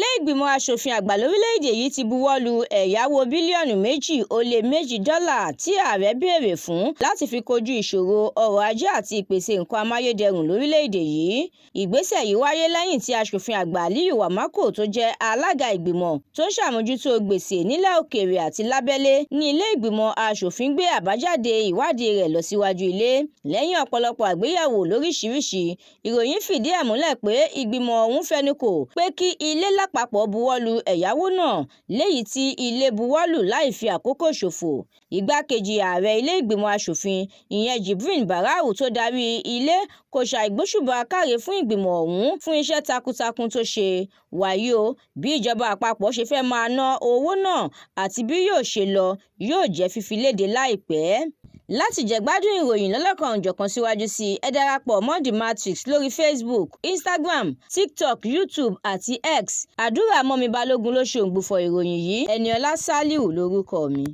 Ilé-ìgbìmọ̀ asòfin àgbà lórílẹ̀‐èdè yìí ti buwọ́ lu ẹ̀yáwó bílíọ̀nù 2.2 dọ́là tí ààrẹ béèrè fún láti fi kojú ìṣòro ọrọ̀ ajé àti ìpèsè nǹkan amáyédẹrùn lórílẹ̀‐èdè yìí. Ìgbésẹ̀ yìí wáyé lẹ́yìn tí asòfin àgbà Aliyu Wamakko, tó jẹ́ alága ìgbìmọ̀ tó ń ṣàmójútó gbèsè nílẹ̀ òkèèrè àti lábẹ́lé ní ilé ìgbìmọ̀ asòfin, gbé àbájáde ìwádìí rẹ̀ lọ síwájú ilé. Lẹ́yìn ọ̀pọ̀lọpọ̀ àgbéyẹ̀wò lóríṣiríṣi, ìròyìn fìdí ẹ̀ múlẹ̀ pé ìgbìmọ̀ ọ̀hún fẹnukò pé kí ilé lápapọ̀ buwọ́lu ẹ̀yáwó náà, léyìí tí ilé buwọ́lù láì fi àkókò ṣòfò. Igbákejì ààrẹ ilé ìgbìmọ̀ asòfin, ìyẹn Jibrin Barau, tó darí ilé, kò ṣàì gbóṣùbà káre fún ìgbìmọ̀ ọ̀hún fún iṣẹ́ takuntakun tó ṣe. Wàyí o, bí ìjọba àpapọ̀ ṣe fẹ́ máa ná owó náà àti bí yóò ṣe lọ yóò jẹ́ fífi léde láìpẹ́. Láti jẹ̀gbádùn ìròyìn lọ́lọ́kan-ò-jọ̀kan síwájú sí i, ẹ darapọ̀ mọ́ The Matrix lórí Facebook, Instagram, TikTok, YouTube àti X. Àdúràmọ́mi Balógun ló ṣe ògbufọ̀ ìròyìn yìí. Ẹniọlá Sálíù lórúkọ mi.